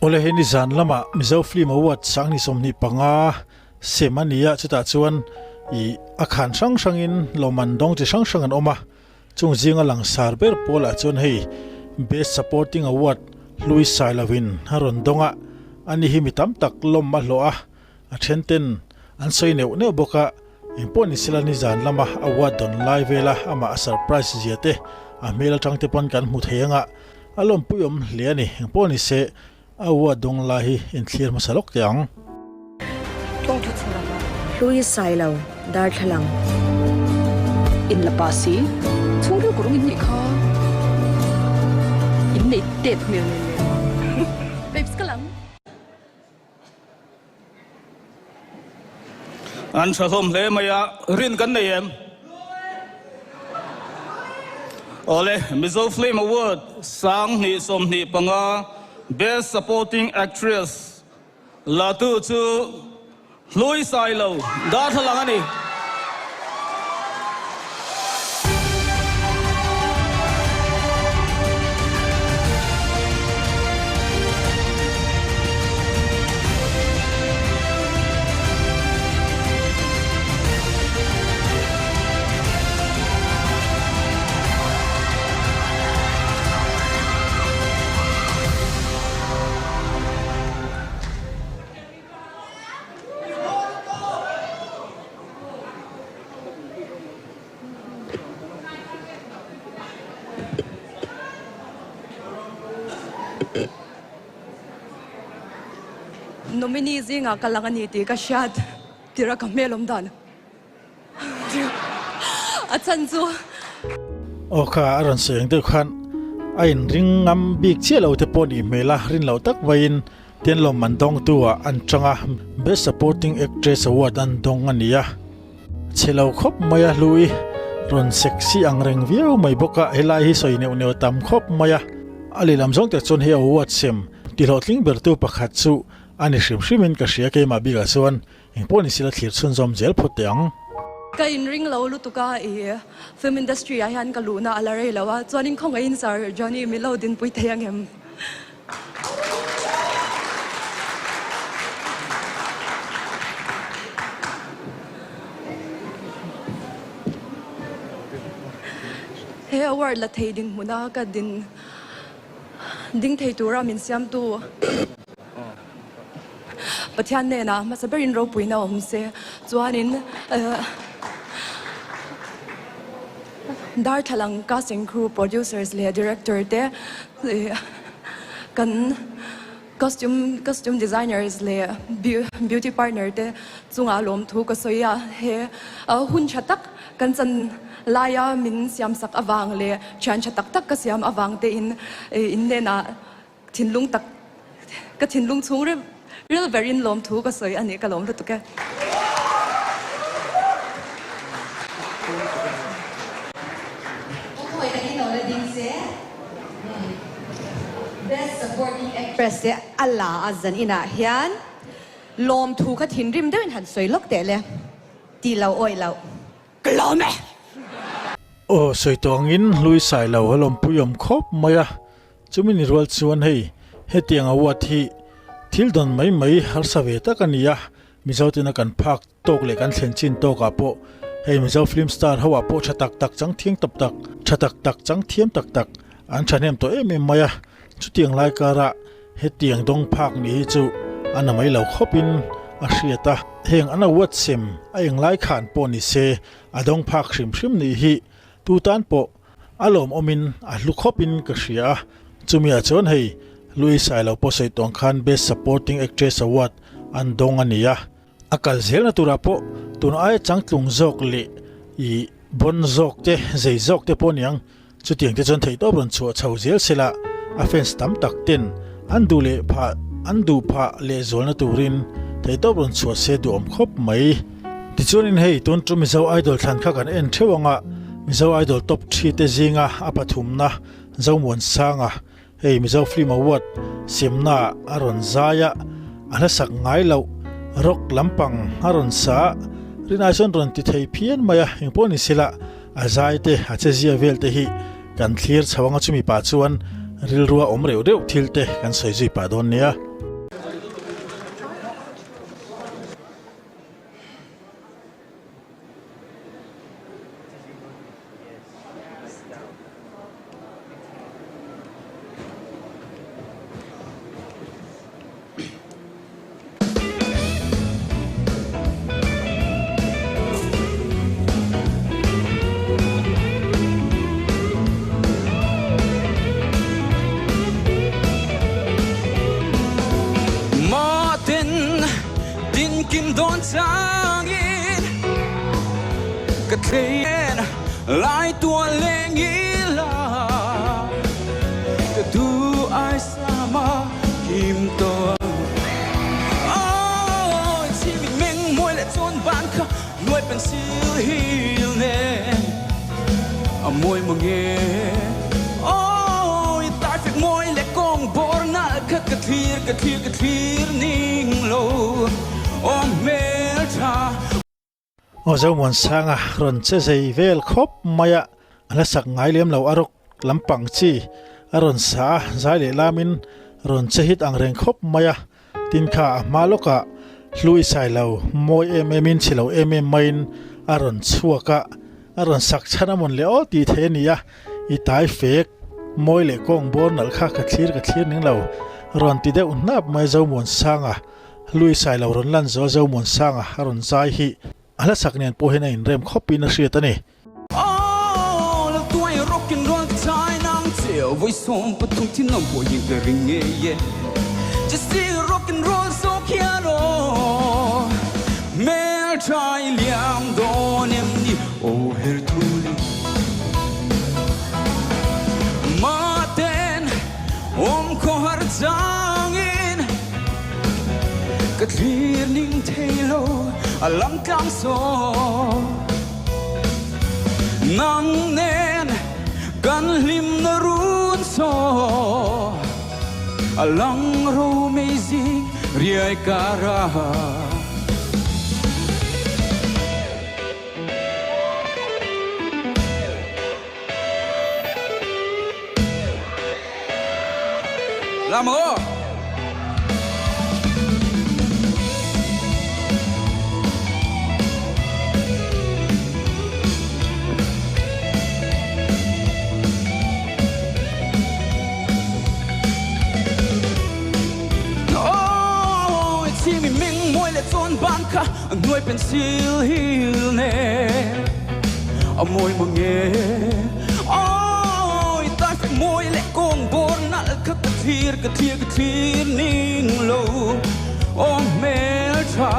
Awle hei nizan lama Mizo Film Award 2025 sem a ni a, chutah chuan ih a khan hrang hrangin lawmman dawng chi hrang hrang an awm a, chung zinga langsar ber pawlah chuan hei Best Supporting Award hlui sai lovin a rawn dawng a, ani hi mi tam tak lawm a hlawh a, a then ten an sawi neuh neuh bawk a, engpawh ni sela nizan lama award dawn lai vela amah a surprise zia te a hmel atang te pawn kan hmu thei ang a. A lawmpui awm hle a ni. Engpawh ni se, a ua dawng lai hi inthlir hmasa lawk teh ang. Tawngthu chhe lova. Hlui sai lo, darthlalang. In la pa si, chhungril kurung in nih kha. In nei tep hmel nen nen. Babes ka lang. An tha hlawm hle mai a, rin kan nei em? Awle, Mizo Film Award 2025 Best Supporting Actress la tu chu Hlui Sailo darthlalang a ni. Nominee zingah ka lang a ni tih ka hriat tirh a ka hmel awm dan a chhan chu. Aw kha a rawn sawi ang deuh khan a inring ngam bik chiah lo te pawh nih hmel a, rin loh tak vaiin Tianlawm an dawngtu ah an tang a, Best Supporting Actress Award an dawng a ni a. Chhe lo khawp mai a hlui, rawn sexy ang reng viau mai bawk a, helai hi sawi neuh neuh tam khawp mai a. A lehlam zawng tak chuan hei award sem tihlawhtling bertu pakhat chu a ni hrim hrimin ka hria keimah bikah chuan engpawh ni sila thlir chhunzawm zel phawt teh ang. Ka inring lo lutuk a, i film industry ah hian ka luhna a la rei lo a, chuanin khawngaihin Sir Johnny Milo dinpui thei angem? He award la thei dinhmuna ka din ding thei tura min siamtu Pathian hnenah hmasa berin ropuina awm se chuanin Darthlalang casting crew, producers leh director te kan costume costume designers leh beauty partner te chungah lawmthu ka sawi a, he hun tha tak kan chan laia min siamsak avang leh thian tha tak tak ka siam avang te in in hnenah thinlung tak ka thinlung chhung ril berin lawmthu ka sawi a ni ka lawm lutuk e. Best Supporting Actress te a la a zan inah hian lawmthu kha thinrim deuhin han sawi lawk teh le ti lo awih loh ka lawm e. Aw sawi tawh angin hlui sai lo a lawmpui awm khawp mai a, chumi ni rual chuan hei hetiang award hi thil dawn mai mai harsa ve tak a ni a, Mizo tena kan phak Tawk leh kan thlen chin tawkah pawh hei Mizo film star ho ah pawh tha tak tak chang thiang tak tak, tha tak tak chang thiam tak tak an thahnem tawh em em mai a, chutiang lai karah hetiang dawng phak ni hi chu a na mai lo khawpin a hriat a, heng an award sem a englai khan pawh ni se a dawng phak hrim hrim nih hi tu tan pawh a lawmawmin a hlu khawpin ka hria a, chumiah chuan hei Louis Sailo pawh sawi tawng khan Best Supporting Actress Award an dawng a ni a. A kal zelna turah pawh tun aia changtlung zawk leh i bawn zawk te, zei zawk te pawh aniang. Chutiang te chuan theihtawp rawn chhuah chho zel sela a fans tam tak ten an duh leh phah an duh phah leh zualna turin theihtawp rawn chhuah se duhawm khawp mai. Tichuanin hei tun chu Mizo Idol thlan kha kan en theuh anga Mizo Idol top thi te zinga a pathumna Zomuansanga Hei Mizo Film Award semna a rawn zai a, a hlasak ngai loh rock lampang a rawn sa a, rinai chuan rawn ti thei phian mai a, engpawh ni sela a zai te a che zia vel te hi kan thlir chho anga chumi pah chuan rilrua awm reuh reuh thil te kan sawi zui pah dawn nia. Thleien lai tual leng ila Ka du ai sama kim tawh Ôi chi mình meng mawi leh chuan ban kha Nuai pencil hil nen a mawi mange Ôi tai fek mawi leh kawng bawr nalh kha ka thlir ka thlir ka thlir ning lo Aw hmeltha Aw Zomuansanga rawn che zei vel khawp mai a, a la sak ngai lem lo a rawk lampang chi a rawn sa a, zai leh lamin rawn che hit ang reng khawp mai a, tin kha a hma lawkah hlui sai lo mawi em em in chhe lo em em maiin a rawn chhuak a, a rawn sak chhan a mawn leh aw tih theih a ni a, i tai fek mawi leh kawng bawr nalh kha ka thlir ka thlir ning lo rawn ti deuh hnap mai Zomuansanga. Hlui Sailo rawn lan zual Zomuansanga a rawn zai hi a hla sak nen pawh hian a inrem khawpin a hriat a ni. Aw lo tuai rock and roll ka chai nang che vawi 13 thinawm pawh hian ka ring ngei e Jesse rock and roll zawk hian aw hmel tha i liam dawn em ni aw her thuli Maten Awm khawhar changin ka thlir ning thei lo a lam tlang saw. Nang nen kan hlimna run saw a lang ro mei zing riai kara. Làm aw! Aw, chi mi meng mawi leh chuan ban kha Hnuai pencil hil nen a mawi mange Awi tai fek mawi leh kawng bawr nalh kha ka thlir ka thlir ka thlir ning lo Aw hmel tha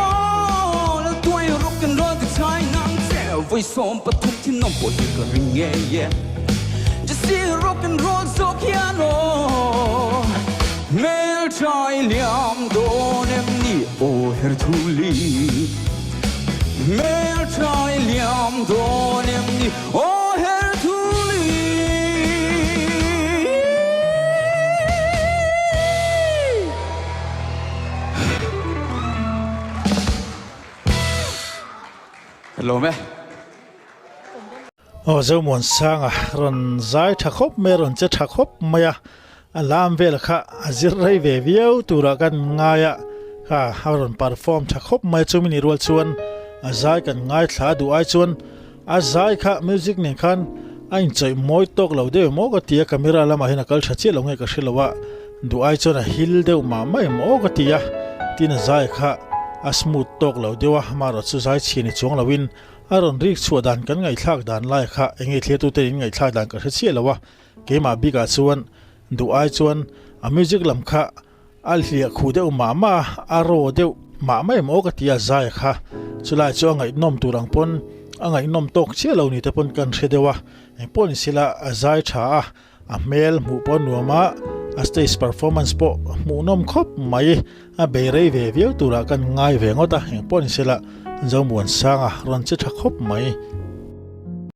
Aw lal tuai rock and roll ka chai nang che Vawi 13 thinawm pawh hi ka ring ngei e Jesse rock and roll zawk hian aw Hmelṭhai liam dawn em ni aw Herthuli? Hmelṭhai liam dawn em ni aw Herthuli? Lawm e. Aw Zomuansanga rawn zai tha khawp mai a, rawn che tha khawp mai a, a lam vel kha a zir rei ve viau turah kan ngai a, kha a rawn perform tha khawp mai a, chumi ni rual chuan a zai kan ngaithla a duh ai chuan a zai kha music nen khan a inchawih mawi tawk lo deuh emaw ka ti a, camera lamah hian a kal tha chiah lo nge ka hre lo a, duh ai chuan a hil deuh mah mah emaw ka ti a, tin a zai kha a smooth tawk lo deuh a, amaherawh chu zai chhin ni chuang loin A rawn rik chhuah dan kan ngaihthlak dan lai kha enge thliatute in ngaihthlak dan ka hre chiah lo a, keimah bikah chuan duh ai chuan a music lam kha a hliah khuh deuh mah mah a, a raw deuh mah mah em aw ka ti a zai kha chulai chu a ngaihnawm tur ang pawn a ngaihnawm tawk chiah lo ni te pawn kan hre deuh a, engpawh ni sila a zai tha a. A hmel hmuh pawh nuam a, a stage performance pawh hmuhnawm khawp mai. A bei rei ve viau turah kan ngai ve ngawt a, engpawh ni sela Zomuansanga rawn che tha khawp mai.